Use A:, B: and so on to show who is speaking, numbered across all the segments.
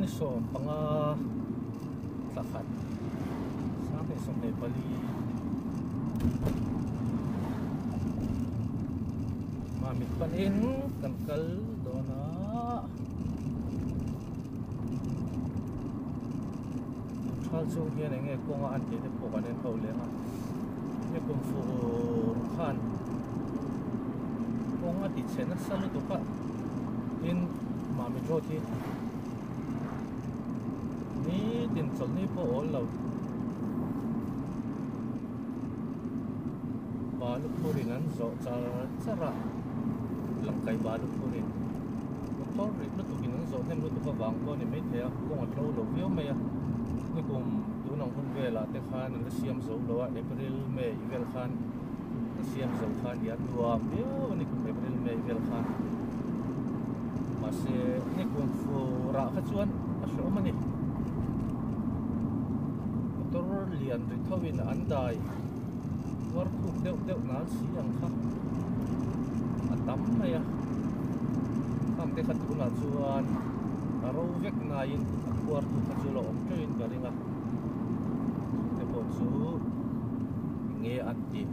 A: Ni 15 thla khat 2024 Mamit panin kan kal dawn a. Thal chung hian enge kawnga an tih te pawh kan en ho leng a he kum fur khan kawng a ti chhe nasa lutuk a tin Mamit road hi nitin chawlhni pawh a awl lo balu phurin an zawh char char a langkai balu phurin. Motor rih lutuk in an zawh hnem lutuk avang pawh a ni maithei a, kawng a tlo lo viau mai a, nikum tun ang hun velah te khan an la siam zo lo a, April, May vel khan an siam zo kha a ni a, nuam viau a nikum April, May vel khan mahse nikum furah kha chuan a hrehawm a ni, motor lian ri tho in an dai uar khuk deuh deuh nal si ang kha a tam mai a khang te kha tunah chuan a ro vek naiin a khuar tu kha chu lo awm teuhin ka ring a te pawh chu enge an tih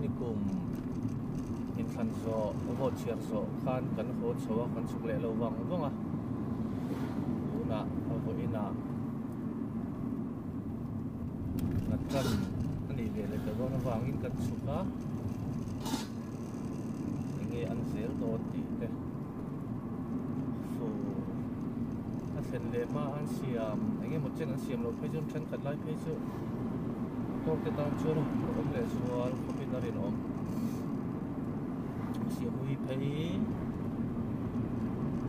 A: nikum inthlan zawh vote chhiar zawh khan kan haw chho a kan chhuk leh lo vang vang a tunah a vawiinah. Nat tan a nih ve leh ta dawn avangin kan chhuk a, enge an zel dawn tih te fur a thlen leh hma an siam eng emaw chen an siam loh phei chuan thenkhat lai phei chu motor te tan chuan a awm leh zual khawpin a rinawm siamui phei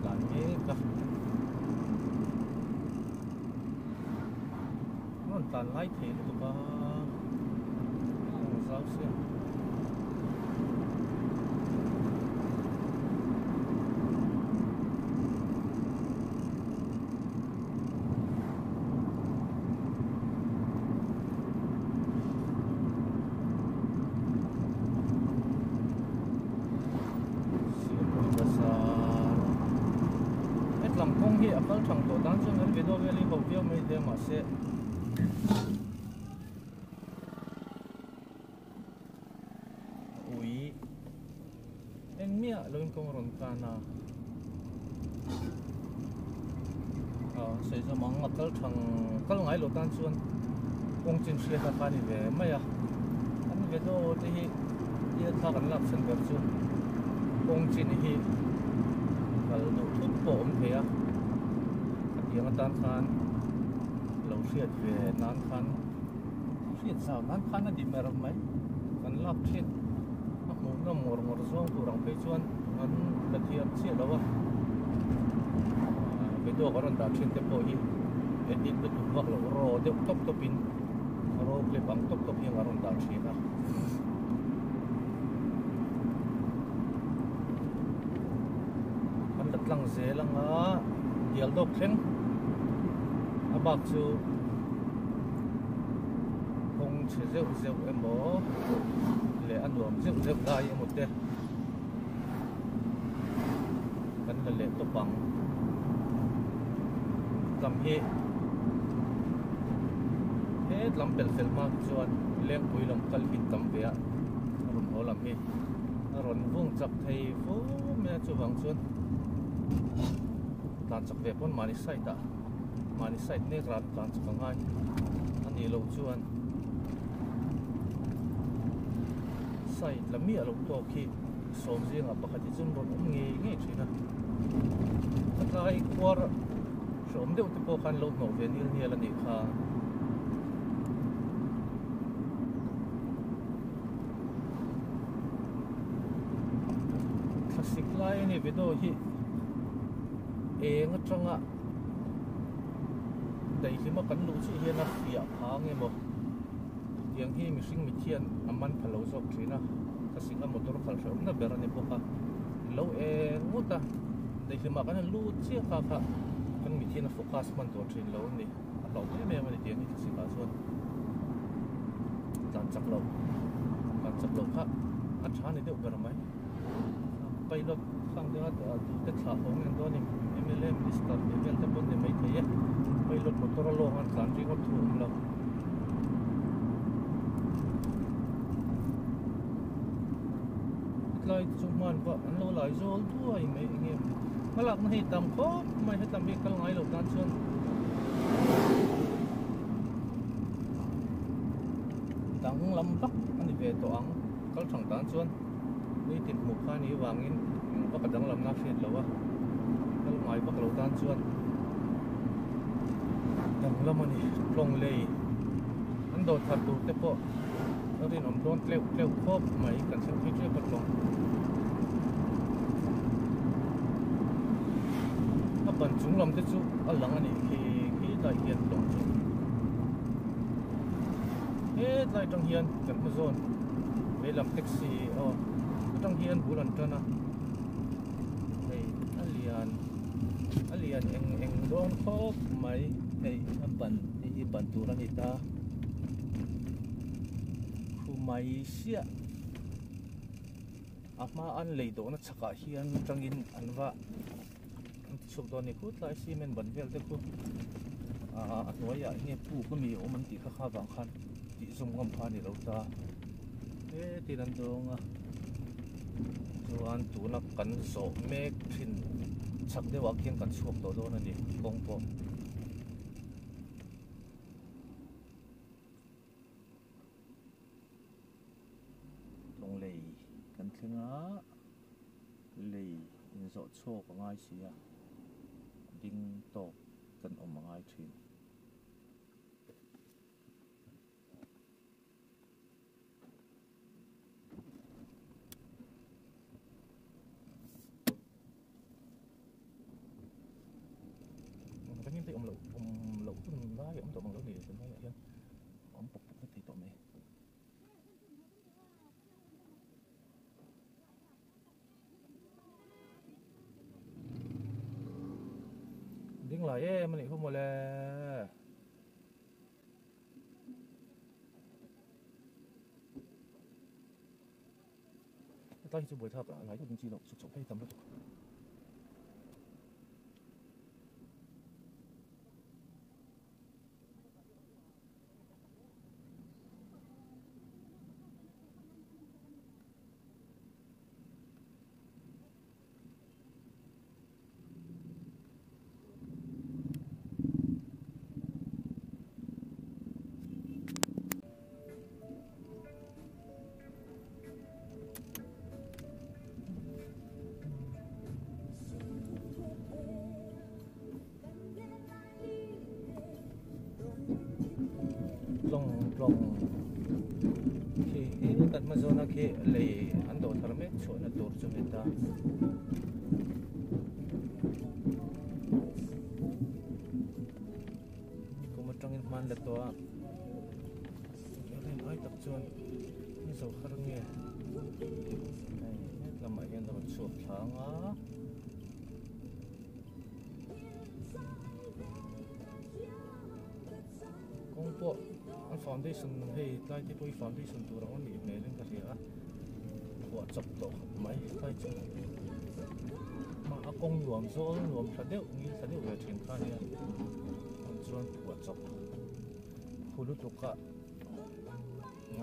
A: tlan mek a. Rawn tlan lai thei lutuk a zau sia. Hetlam kawng hi a kal thang tawh tan chuan an video vel hi ho viau mai hle mahse ui en miah lo in kawng a rawn kan a ah sawi zawm ang a kal thang kal ngai lo tan chuan kawng chin hriat a kha a ni ve mai a an video te hi tia thla kan lak chhan ber chu kawng chin hi kal duh thut pawh a awm thei a a tiang atan khan lo hriat ve nan khan hriat zau nan khan a di mer mai kan lak thin a hmuh nawm ngawr ngawr zawng tur ang phei chuan an la thiam chiah lo a video ka rawn dah thin te pawh hi edit lutuk vak loh raw deuh tawp tawp in raw clip ang tawp tawp hian a rawn dah thin a. Kan la tlang zel anga dial dawk thleng a bak chu kawng chhe zeuh zeuh emaw leh a nuam zeuh zeuh lai emaw te kan la leh tawp ang lam hi hetlam pel fel hma hi chuan lengpui lam kal hi tam ve a a rawn haw lam hi a rawn vung chak thei fu mai a chuvang chuan tlan chak ve pawn mahni side ah mahni side nek ran tlan chak a ngai a nih loh chuan side la miah loh tawk hi sawm zingah pakhat hi chuan rawn awm ngei ngei thin a a tlai khuar hreawm deuh te pawh khan lo hnawh ve nil nial a nih kha. Thlasik lai a ni video hi eng atanga daihlim a kan luh chiah hian a fiah phang emaw tiang hi mihring mit hian a man pha lo zawk thin a thlasik a motor khalh hrehawm na ber a ni bawk a lo eng ngawt a daihlim ah kan han lut chiah kha kha kan mit hian a focus hman tawh thin lo a ni. a hlauh em em a ni tiang hi thlasik ah chuan tlan chak loh tlan chak loh kha a tha ni deuh ber mai pilot khang te kha duh te thlah haw ngen dawn em MLA minister tih vel te pawh an ni maithei e pilot motor a lawng an tlan ringawt thu a awm lo. Hetlai te chu hman pawh an lo lai zawl duai mai eng nge hmalakna hi tam khawp mai hetlam hi kal ngai lo tan chuan danglam vak a ni ve tawh ang kal thang tan chuan nitin hmuh kha ni vangin eng vak a danglamna a hriat loh a kal ngai vak lo tan chuan danglam a ni tlawng lei an dawr thar tur te pawh a rinawm dawn tleuh tleuh khawp mai kan thleng phei tep a tlawng a ban chung lam te chu a lang a nih khi khi tlai hian tlawng chu hetlai atang hian kan hma zawn veilam taxi aw atang hian bul an tan a hei a lian a lian eng eng dawn khawp mai hei a ban hei hi ban tur a ni ta khu mai siah a hma an lei dawhna chhakah hian tangin an va an ti chhuak dawn a ni khutlai cement ban vel te khu ah a hnuaiah nge puk ami a awm an tih kha kha vang khan tih zawm ngam kha a ni lo ta hetin an dawng a chuan tuna kan zawh mek thin chhak deuhah khian kan chhuak tawh dawn a ni kawng pawh. Lawnglei kan thleng a lei inzawh chhuak a ngai si a ding tawk kan awm a ngai thin. Rengin te awm loh awm loh hun lai a awm tawh mang lo ni tunlaiah hian awm pawp pawp vek thei tawh mai. Ding lai em a nih khu mawle. Hetlai hi chu buaithlak a lai deuh ding chi loh chhuk chhoh phei tam lutuk. Tlawng tlawng khi hi kan hma zawna khi lei an dawh thar mek chhuahna tur chu ni ta. Kum atangin hman la tawh a rin ai tak chuan ni zo har nge hei hetlamah hian a rawn chhuak thlang a. Kawng pawh an foundation hei tlai te pawh hi foundation tur ang a nih hmel in ka hria a phuah chawp tawh khawp mai tlai chu mah a kawng nuam zawl nuam tha deuh ngil tha deuh ve thin kha ania an chuan phuah chawp phu lutuk a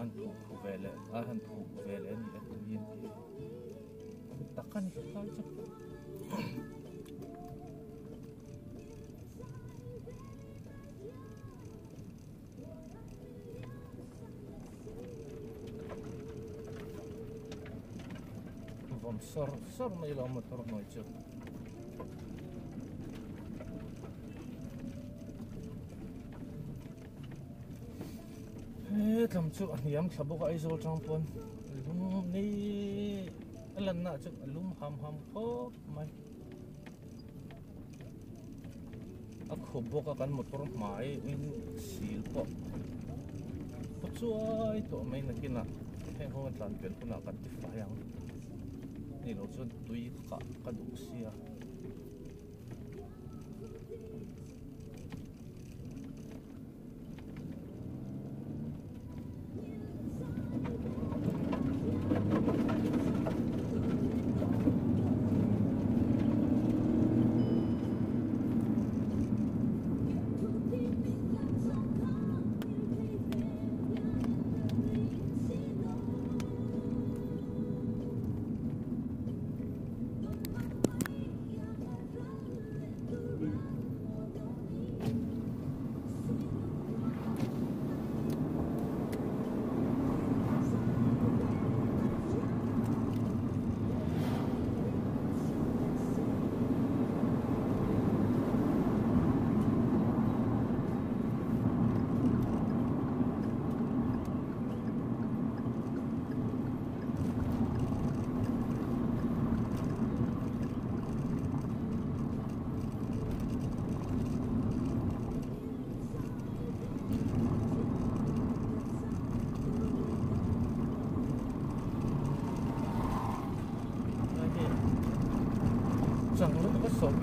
A: an phuh phu ve leh a han phuh ve leh a ni a tui an ti tak a ni tlai chu. Vawm sawr sawr mai lo motor hnuai chu. He tlam chu a hniam thla bawk a Aizawl tang pawn lung ni a lanna chu a lum ham ham khawp mai. A khup bawk a kan motor hmai in sil pawh a chuai tawh mai nakinah heng ho an tlan pel hunah kan ti fai ang ni lo chuan tui kah ka duh sia.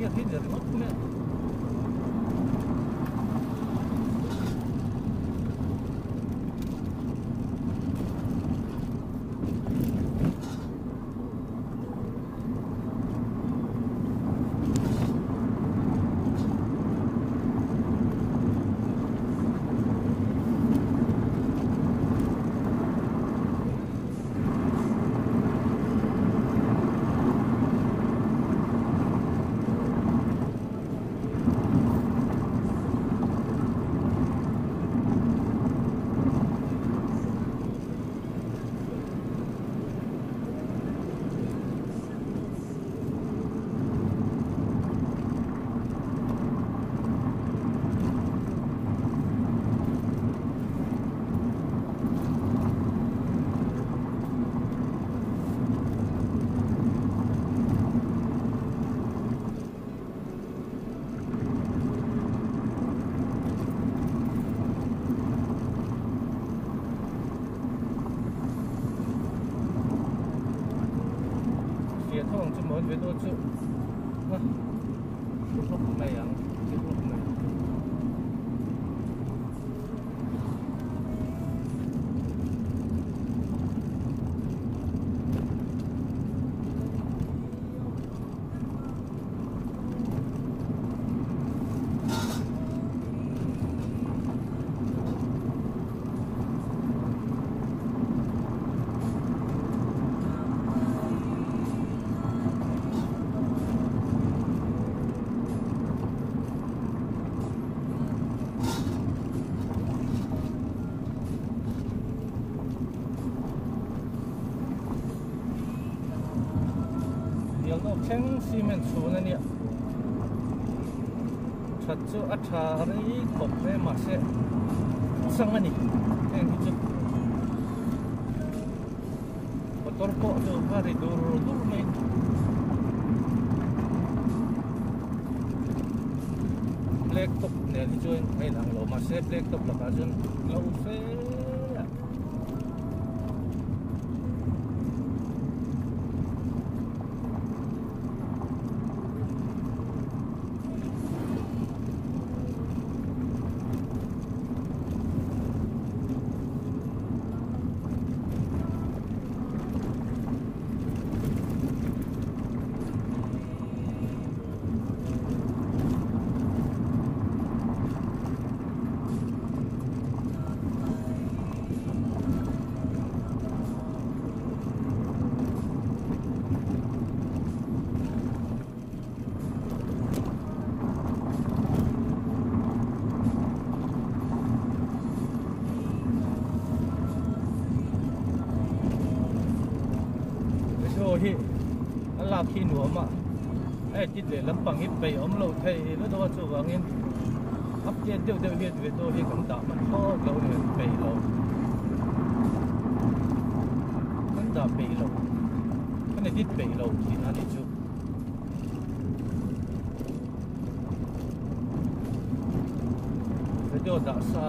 A: gear hi ni ringawt mai a. Fiah tho ang chu maw ve dawn chu a hlawk mai ang hlawk mai. Dialno thleng cement chhun a nia that chu a tha rei khawp mai mahse chang a ni heng hi chu motor pawh chu a ri dur dur mai black top nen hi chuan a inang lo mahse black top lakah chuan lo fe a. Video hi a lak hi nuam a a edit leh lampang hi peih awm lo thei lutuk a chuvangin update deuh deuh hian video hi kan dah hman thlawt lo a ni peih lo kan dah peih lo kan edit peih lo tihna a nih chu. Video dah sa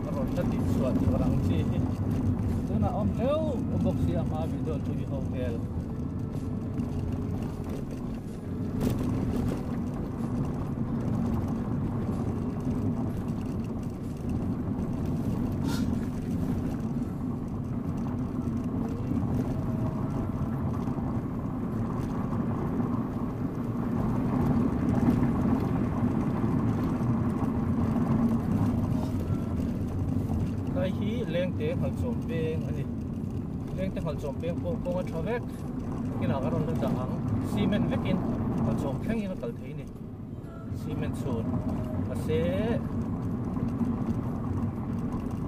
A: a rawn la tih chhuah tur ang chi hi tunah awm hleuh bawk si a hma video hlui ho vel. Lai hi lengte nghalchawm peng a ni lengte nghalchawm peng pawh kawng a tha vek kinah ka rawn la dah ang cement vekin nghalchawm thlengin a kal thei a ni cement chhun mahse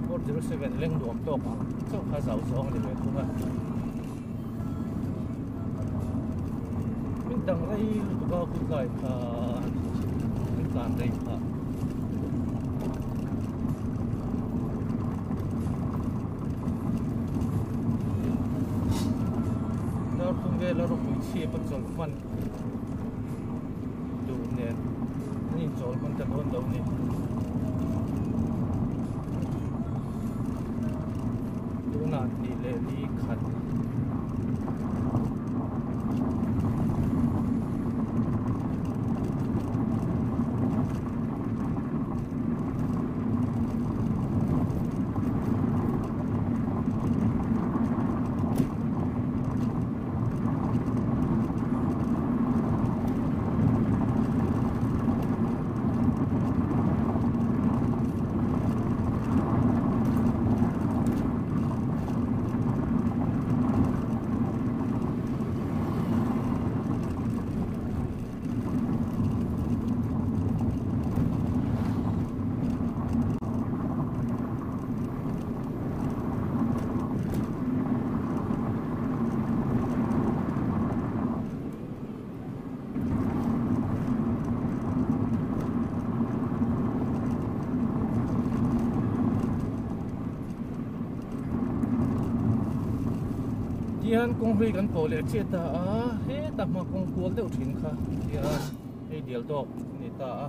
A: 407 leng nuam tawk ang chauh kha zau zawng a ni ve thung a. Min dang rei lutuk a good life kha min tlan rei kha. Darthum vela ropui chhip a chawlh hman duh nen an inchawl hman ta dawn lo ni. Tunah hnih leh li khat. Hian kawng hlui kan pawh leh chiah ta a, heta hma kawng kual deuh thin kha hian hei dial tawk a ni ta a.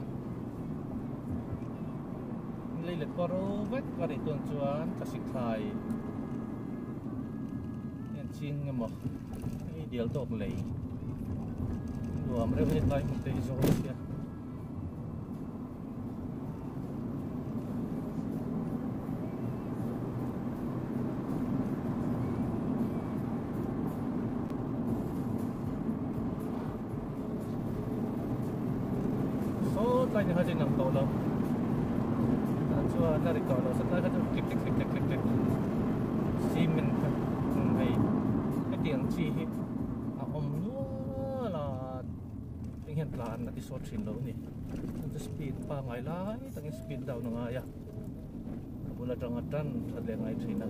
A: Lei let pawh ro vek a nih tawn chuan ka sik thlai hian ching emaw hei dial tawk lei nuam reuh hi tlai hmun te hi zawng sia. Saw tlai ni kha chu inang tawh lo tah chuan a ri tawh lo saw tlai kha chu click click click click click click cement kha hei hetiang chi hi a awm nual a heng hian tlan a ti sawt thin lo a ni chuan chu speed pangngai lai takin speed down a ngai a a bul atanga tan that leh ngai thin a.